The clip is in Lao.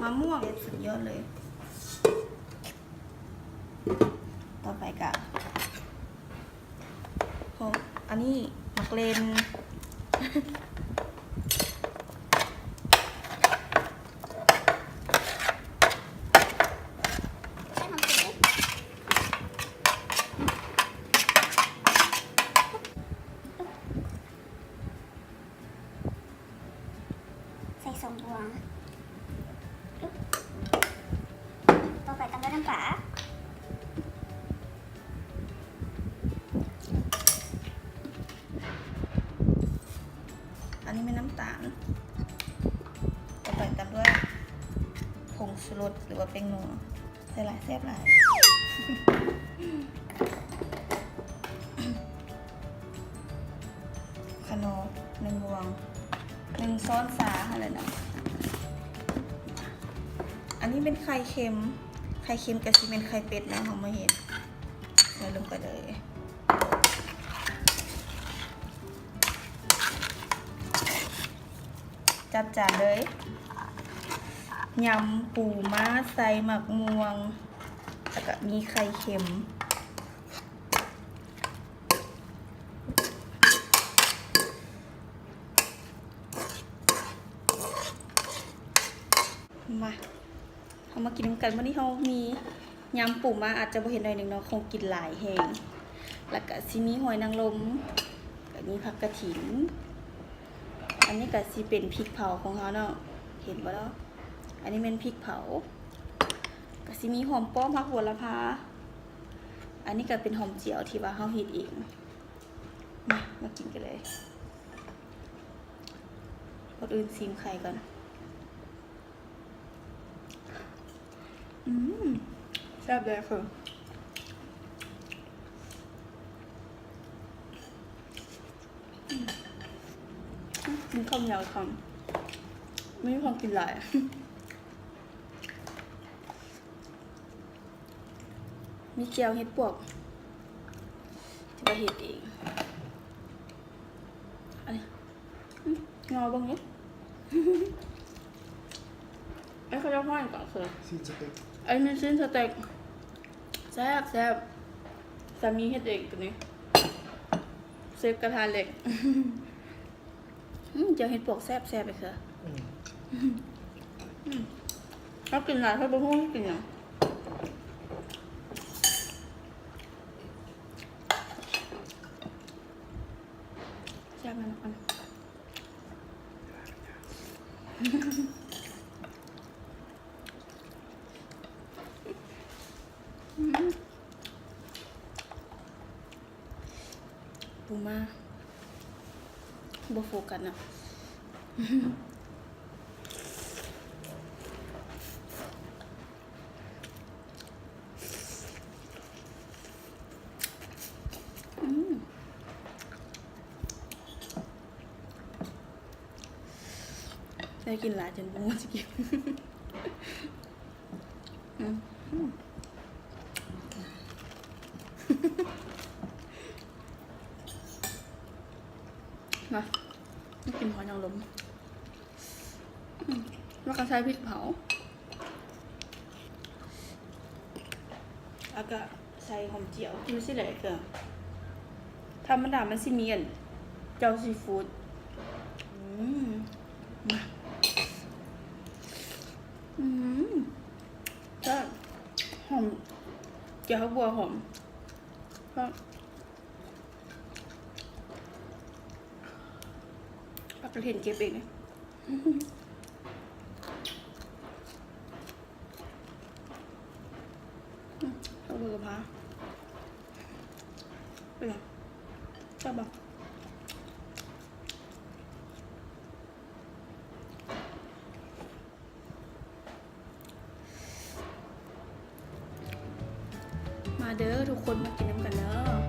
ມະມ່ວງ ເດັດ ສຸດຍອດເລີຍ. ຕໍ່ໄປກະ ໂອ້ ອັນນີ້ໝາກເລັ່ນ. ໃສ່ສອງບວງ. ຕໍ່ໄປຕາມດ້ວຍນ້ຳປາ. ອັນນີ້ແມ່ນນ້ຳຕານ. ຕໍ່ໄປຕາມດ້ວຍຜົງຊູລົດ ຫຼືວ່າແປ້ງນົວ. ໃສ່ຫຼາຍແຊບຫຼາຍ. ຂະໜໍ່ໜຶ່ງບ່ວງ ໜຶ່ງຊ້ອນຊາຫັ້ນແຫຼະເນາະ. ອັນນີ້ເປັນໄຂ່ເຄັມ, ໄຂ່ເຄັມກະຊິແມ່ນໄຂ່ເປັດເນາະ ເຮົາມາເຮັດ ໃສ່ລົງໄປເລີຍ. ຈັດຈານເລີຍ ຍຳປູມ້າໃສ່ໝາກມ່ວງ ແລ້ວກະມີໄຂ່ເຄັມ. ມາ ເຮົາມາກິນນຳກັນ. ມື້ນີ້ເຮົາມີຍຳປູມ້າ ອາດຈະບໍ່ເຫັນໜ້ອຍໜຶ່ງເນາະ ຄົງກິນຫຼາຍແຮງ. ແລ້ວກະຊິມີຫອຍນາງລົມ ກະມີຜັກກະຖິນ. ອັນນີ້ກະຊິເປັນພິກເຜົາຂອງເຮົາເນາະ ເຫັນບໍ່ເນາະ? ອັນນີ້ແມ່ນພິກເຜົາ. ກະຊິມີຫອມປ້ອມ, ຜັກໂຫລະພາ. ອັນນີ້ກະເປັນຫອມຈຽວທີ່ວ່າເຮົາເຮັດເອງ. ມາ ມາກິນກັນເລີຍ. ກ່ອນອື່ນຊີມໄຂ່ກ່ອນ. ອືມ ແຊບເດ້. ຄື ອືມ ກິນເຂົ້າໜຽວຄຳ ມີຂອງກິນຫຼາຍ. ມີແຈ່ວເຫັດປວກ ທີ່ວ່າເຮັດເອງ. ອັນນີ້ ອືມ ງໍເບິ່ງນີ້. ເອີ ເຂົາເຈົ້າຮ້ອງຫຍັງເກາະ ຄື ຊີ້ນສະເຕັກ. ອັນນີ້ຊີ້ນສະເຕັກ ແຊບໆ. ສາມີເຮັດເອງໂຕນີ້ ເຊຟກະທະເຫຼັກ. ອືມ ແຈ່ວເຫັດປວກແຊບໆ ເລີຍຄື. ອືມ ອືມ ເຮົາກິນຫຼາຍ ເຮົາບໍ່ຮູ້ກິນຫຍັງ. ແຊບແມ່ນບໍ່? ອືມ ປູມ້າບໍ່ໂຟກັດນະ. ອືມ ໄດ້ກິນຫຼາຍຈົນບໍ່ຮູ້ຊິກິນ. ອືມ ມາ ມາກິນຫອຍນາງລົມ. ອືມ ແລ້ວກະໃສ່ພິກເຜົາ ແລ້ວກະໃສ່ຫອມຈຽວ ຢູ່ຊີ້ແຫຼະ. ເຄື່ອງທຳມະດາມັນຊິມີອັນ ແຈ່ວຊີຟູດ. ອືມ ມາ ອືມ ແຊບ ຫອມ ແຈ່ວຜັກບົ່ວຫອມ. ຜັກກະເຖິນເກັບເອງເດ້. ອືມ ເອົາເບິ່ງກັບພ້າ ເປັນຫຍັງ? ແຊບບໍ່? ມາເດີທຸກຄົນ ມາກິນນຳກັນເດີ.